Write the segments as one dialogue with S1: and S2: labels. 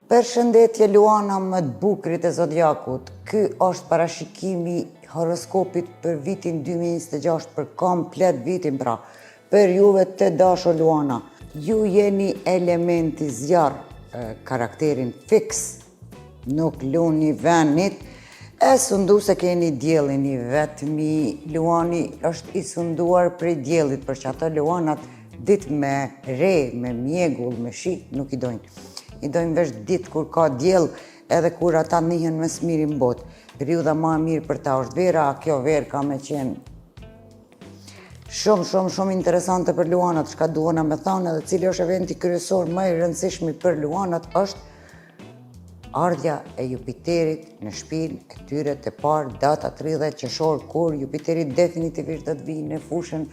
S1: Përshëndetje Luana më të bukurit e Zodiakut. Ky është parashikimi i horoskopit për vitin 2026 për komplet vitin pra. Për juve të dashur Luana, ju jeni elementi zjarr, karakterin fiks, nuk luni venit, e sundu se keni diellin i vetmi, Luani është i sunduar prej diellit, për qato Luanat Ditë me re, me mjegull, me shi, nuk i dojnë. I dojnë veç ditë kur ka diell edhe kur ata nihen më së miri në botë. Periudha ma e mirë për ta është vera, a kjo verë ka me qenë shumë, shumë, shumë interesante për luanat, çka duhena me thanë edhe cili është eventi kryesor më i rëndësishmi për luanat është Ardhja e Jupiterit në shpinë e tyre të parë data 30 qershor kur Jupiteri definitivisht do të vijë në fushën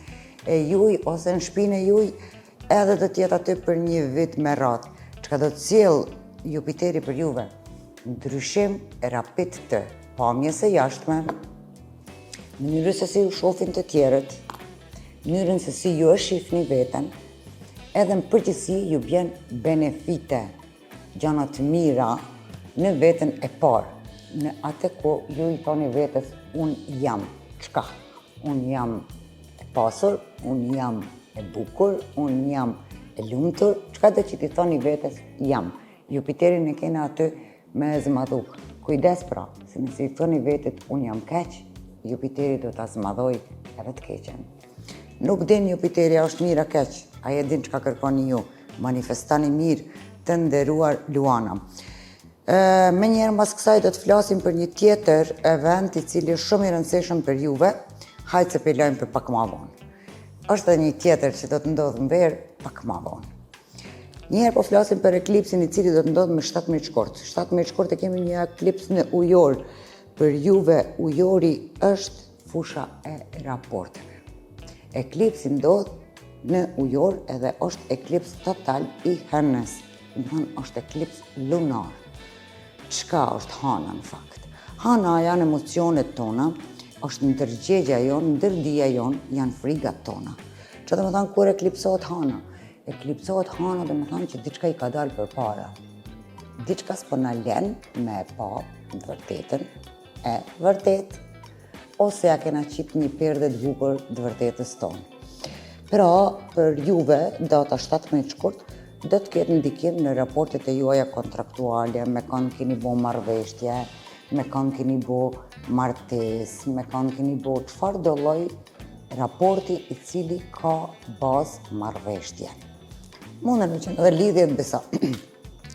S1: e juj ose në shpinë e juj edhe do të jetë aty për një vit me radhë. Çka do të sjellë Jupiteri për juve? Ndryshim rapid të pamjes së jashtme, mënyrës se si ju shofin të tjerët, mënyrën se si ju e shifni veten, edhe në përgjithësi ju bjen benefite gjana të mira në veten e parë, në atë ku ju i thoni vetes, unë jam, çka? Unë jam e pasur, unë jam e bukur, unë jam e lumtur, çka do që t'i thoni vetes, jam. Jupiterin e kena aty me e zmadhu. Kujdes pra, se nëse i thoni vetit, unë jam keq, Jupiteri do ta zmadhoj edhe të keqen. Nuk din Jupiteri a është mirë a keq, ai e din çka kërkoni ju. Manifestani mirë, të nderuar Luana. Menjëherë mas kësaj do të flasim për një tjetër event i cili është shumë i rëndësishëm për juve. Hajtë se po e lojmë për pak ma vonë. Është edhe një tjetër që do të ndodhë në verë pak ma vonë. Njëherë po flasim për eklipsin i cili do të ndodhë më 17 shkurt. 17 shkurt e kemi një eklips në ujor. Për juve ujori është fusha e raporteve. Eklipsi ndodh në ujor edhe është eklips total i hënës. Domethanë është eklips lunar. Çka është hana në fakt? Hana janë emocionet tona, është ndërgjegja jonë, ndërdija jonë, janë frigat tona. Që domethanë kur eklipsohet hana? Eklipsohet hana domethanë që diçka i ka dalë përpara. Diçka s'po na len me e pa të vërtetën e vërtetë. ose ja kena qitë një perde të bukur të vërtetës tonë. Pra, për juve, data 17 shkurt, do të ketë ndikim në raportet e juaja kontraktuale, me kanë keni bo marrëveshtje, me kanë keni bo martesë, me kanë keni bo çfarëdo lloj raporti i cili ka bazë marrëveshtje. Mundën me qenë edhe lidhjet besa.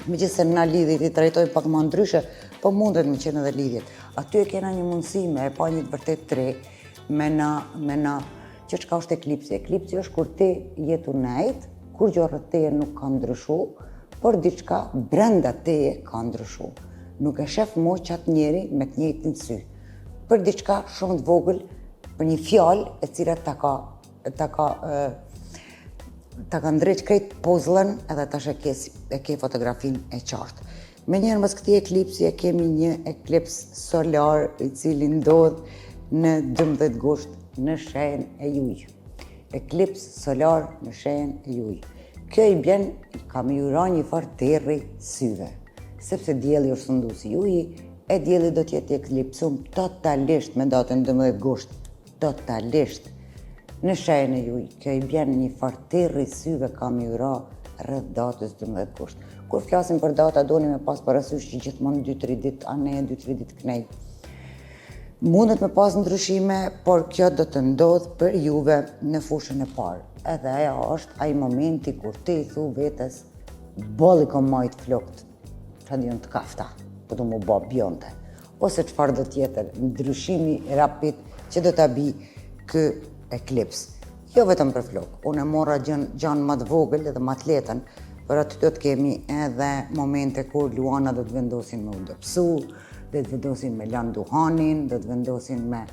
S1: Megjithëse na lidhjet i trajtojmë pak ma ndryshe, po mundet me qenë edhe lidhjet. Aty e kena një mundësi me e pa një të vërtetë të re, me na, me na, që çka është eklipsi? Eklipsi është kur ti je tu nejt, kurgjo rreth teje nuk ka ndryshu, por diçka brenda teje ka ndryshu. Nuk e shef mo qatë njeri me të njëjtin sy. Për diçka shumë të vogël, për një fjalë e cila ta ka ta ka ta ka ndreq krejt puzzlen edhe tash e ke, e ke fotografinë e qartë. Menjëherë mas këtij eklipsi e kemi një eklips solar i cili ndodh në 12 gusht në shenjën e juj. Eklips solar në shenjën e juj. Kjo i bjen ka me ju ra një farë terri syve, sepse dielli është sunduesi juj, e dielli do t'jetë i eklipsum totalisht me datën 12 gusht Totalisht. Në shenjën e juj, kjo i bjen një farë terri syve ka me ju ra rreth datës 12 gusht. Kur flasim për data, doni me pas parasysh që gjithmonë 2-3 ditë anej, 2-3 ditë knej. Mundet me pas ndryshime, por kjo do të ndodhë për juve në fushën e parë. Edhe ajo është ai momenti kur ti i thu vetes, boll i kom majtë flokt, që janë të kafta, po du m'u bo bjonde. ose çfarëdo tjetër ndryshimi rapid që do ta bi ky eklips. Jo vetëm për flokë, unë e mora gjanë ma të vogël edhe ma të letën, por aty do të kemi edhe momente kur luana do të vendosin me u dobësu, do të vendosin me lanë duhanin, do të vendosin me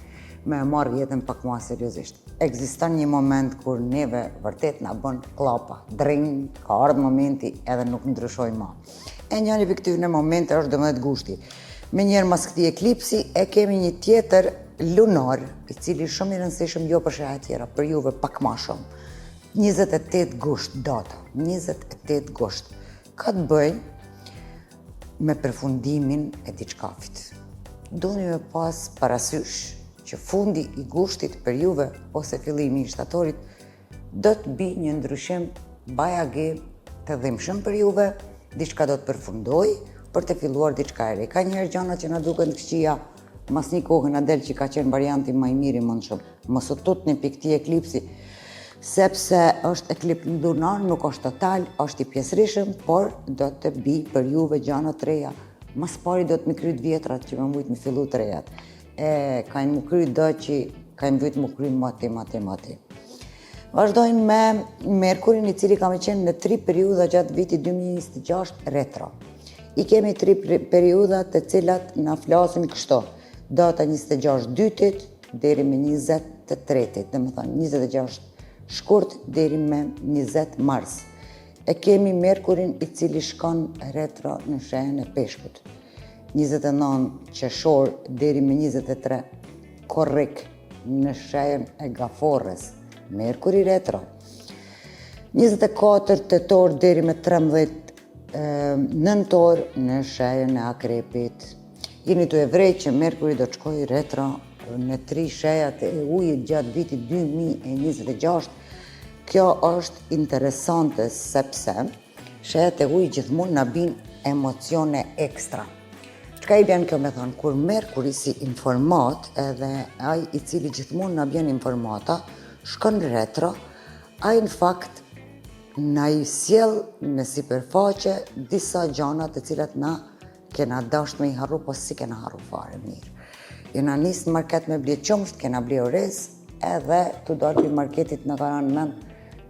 S1: me marrë jetën pak ma seriozisht. Ekziston një moment kur neve vërtet na bën klapa, dring, ka ardhë momenti edhe nuk ndryshoj ma. E njëri prej këtyre momente është 12 gushti. Menjëherë mas këtij eklipsi e kemi një tjetër lunar, i cili shumë i rëndësishëm jo për shenja tjera, për juve pak ma shumë. 28 gusht data, 28 gusht. Ka të bëjë me përfundimin e diçkafit. Doni me pas parasysh që fundi i gushtit për juve ose fillimi i shtatorit do të bi një ndryshim bajagi të dhimbshëm për juve, diçka do të përfundoj për të filluar diçka e re. Ka njëherë gjanat që na duken të këqija, mas një kohë na del që ka qenë varianti më i mirë i mundshëm. Mos u tutni pi këtij eklipsi, sepse është eklips lunar, nuk është total, është i pjesërishëm, por do të bi për juve gjana të reja. Mas pari do të mi kry të vjetrat që me mujtë me fillu të rejat. E kajnë mu kry do që kajnë mujtë mu kry moti, moti, moti. Vazhdojmë me Merkurin i cili ka me qenë në tri periudha gjatë vitit 2026 retro. I kemi tri periudha të cilat na flasin kështu. Data 26 dytit deri me 20 të tretit, dhe me thënë 26 shkurt deri me 20 mars. E kemi Merkurin i cili shkon retro në shenjën e peshkut. 29 qershor deri me 23 korrik në shenjën e gaforres. Merkuri retro. 24 tetor deri me 13 nëntor në shenjën e akrepit. Jeni tu e vrejt që Merkuri do të shkoj retro në tri shenjat e ujit gjatë vitit 2026. Kjo është interesante sepse shenjat e ujit gjithmonë na bin emocione ekstra. Çka i bjen kjo me thonë, kur Merkuri si informat edhe ai i cili gjithmonë na bjen informata, shkon retro, ai në fakt na i sjell në sipërfaqe disa gjana të cilat na kena dasht me i harru, po si kena harru fare mirë. Jena nisë në market me ble qumsht, kena ble orez, edhe tu dalë prej marketit na ka ra në mend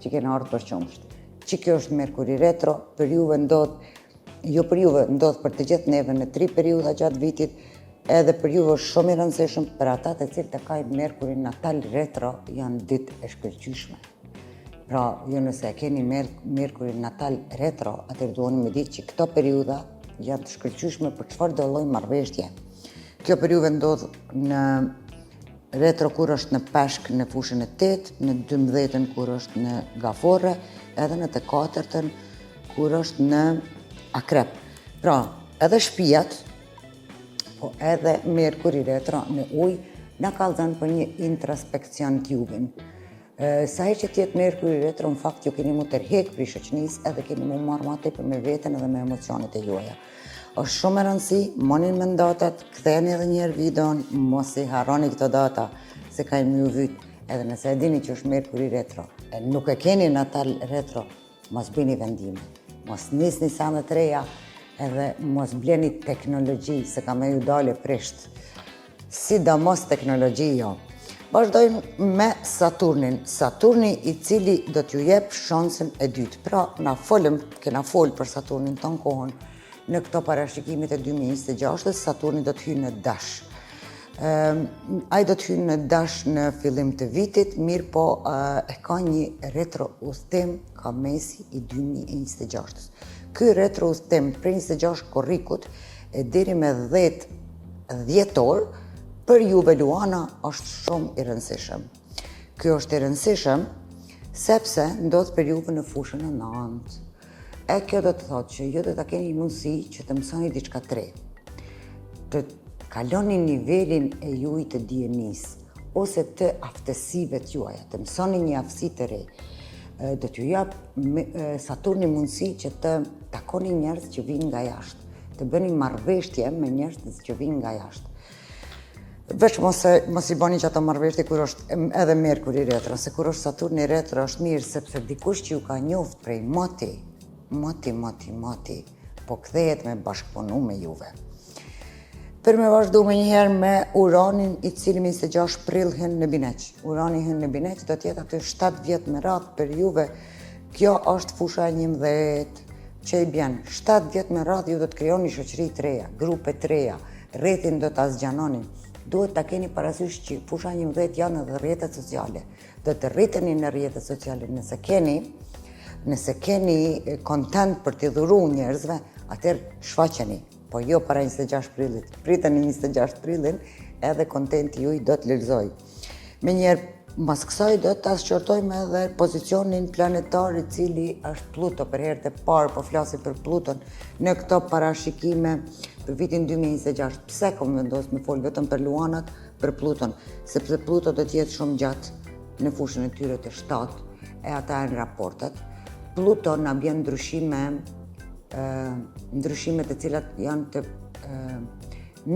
S1: që kena ardhë për qumsht. Që kjo është Merkuri retro, për juve ndodh, jo për juve, ndodh për të gjithë neve në tri periudha gjatë vitit, edhe për juve është shumë i rëndësishëm, për ata të cilët e kajnë Merkurin natal retro, janë ditë e shkëlqyshme. Pra, ju nëse e keni Merkurin natal retro, atëherë duheni me ditë që këto periudha janë të shkëlqyshme për çfarë do lloj marrëveshje. Kjo periudhë ndodh në retro kur është në peshk në fushën e 8, në 12-ën kur është në gaforre, edhe në të katërtën kur është në akrep. Pra, edhe shpijat, po edhe Merkuri retro në ujë, na kallzon për një introspekcion të juvin. Sa herë që t'jetë Merkuri retro, në fakt ju keni mu tërhek prej shoqënisë edhe keni mu marrë ma tepër me veten edhe me emocionet e juaja. Është shumë e rëndësi, moni në mend datat, ktheni edhe një herë videon, mos i harroni këto data, se ka me ju vyt, edhe nëse e dini që është Merkuri retro, e nuk e keni natal retro, mos bëni vendime, mos nisni sende të reja, edhe mos bleni teknologji, se ka me ju dale prisht. Sidomos teknologji jo. Vazhdojmë me Saturnin. Saturni i cili do t'ju jep shansën e dytë. Pra, na folëm, kena folë për Saturnin tonë kohën në këto parashikimet e 2026, Saturni do të hyjë në dash. Ai do të hyjë në dash në fillim të vitit, mirë po e ka një retro udhtim ka mesi i 2026. Ky retro udhtim prej 26 korrikut e deri me 10 dhjetor, për juve Luana është shumë i rëndësishëm. Ky është i rëndësishëm sepse ndodh për juve në fushën e nëntë. E kjo do të thotë që ju do ta keni mundësi që të mësoni diçka të re. Të kaloni nivelin e juj të dijenisë ose të aftësive të juaja, të mësoni një aftësi të re. Do t'ju jap Saturni mundësi që të takoni njerëz që vinë nga jashtë, të bëni marrëveshje me njerëz që vinë nga jashtë. Veç mos, e, mos i bëni që ato marrëveshje kur është edhe Merkuri retro, se kur është Saturni retro është mirë, sepse dikush që ju ka njoft prej moti, moti, moti, moti, po kthehet me bashkëpunu me juve. Për me vazhdu me njëherë me Uranin i cili më 26 prill hyn në Bineq. Urani hyn në Bineq do t'jetë aty 7 vjet me radhë për juve. Kjo është fusha e 11 që i bjen. 7 vjet me radhë ju do të krijoni shoqëri të reja, grupe të reja, rrethin do ta zgjanoni. Duhet ta keni parasysh që fusha 11 janë edhe rrjetet sociale. Do të rriteni në rrjetet sociale nëse keni nëse keni content për t'i dhuru njerëzve, atëherë shfaqeni, po jo para 26 prillit. Priteni 26 prillin, edhe contenti juj do të lulëzoj. Me njëherë Mbas kësaj do ta shqyrtojmë edhe pozicionin planetar i cili është Pluto për herë të parë po flasim për Pluton në këto parashikime për vitin 2026. Pse kom vendos me fol vetëm për luanat, për Pluton, sepse Pluto do të jetë shumë gjatë në fushën e tyre të shtatë e ata janë raportet. Pluto na bjen ndryshime ndryshime të cilat janë të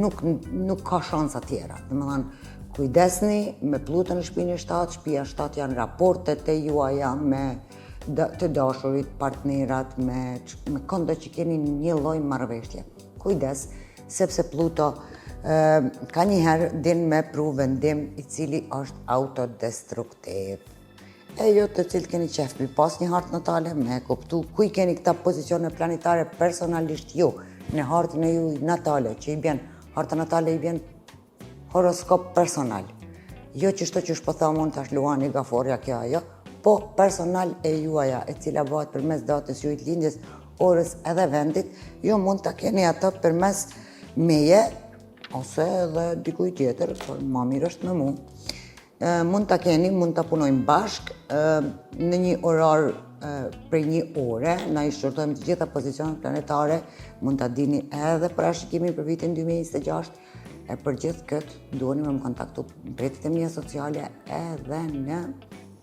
S1: nuk nuk ka shansa tjera. Domethënë, kujdesni me Pluton në shtëpinë e 7, shtëpia 7 janë raportet e juaja me të dashurit, partnerat, me, me këndo që keni një lloj marrëveshje. Kujdes, sepse Pluto ka njëherë din me pru vendim i cili është autodestruktiv. E jo të cilët keni qef mi pas një hartë natale, me kuptu ku i keni këta pozicione planetare personalisht ju, në hartën e ju natale, që i bjen, harta natale i bjen horoskop personal. Jo që shto që shpo tha mund tash Luani Gaforja kjo ajo, po personal e juaja, e cila bëhet përmes datës juaj të lindjes, orës edhe vendit, ju mund ta keni atë përmes meje, ose edhe dikuj tjetër, por ma mirë është me mu. Mund ta keni, mund ta punojmë bashk në një orar prej një ore, na i shqyrtojmë të gjitha pozicionet planetare, mund ta dini edhe parashikimin për vitin 2026, e për gjithë këtë duheni me më kontaktu në rrjetet e mia sociale edhe në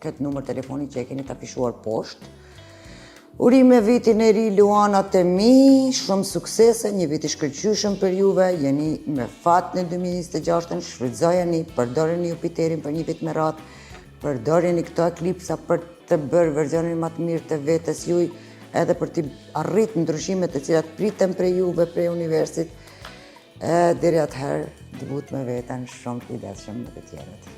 S1: këtë numër telefoni që e keni të afishuar poshtë. Urime vitin e ri Luanat e mi, shumë suksese, një vit i shkëlqyeshëm për juve, jeni me fat në 2026-ën, shfrytëzojeni, përdoreni Jupiterin për një vit me radhë, përdoreni këto eklipsa për të bërë versionin më të mirë të vetes juj, edhe për të arrit ndryshimet të cilat priten prej juve, prej universit, e deri atëherë, të butë me veten, shumë kujdesshëm me të tjerët.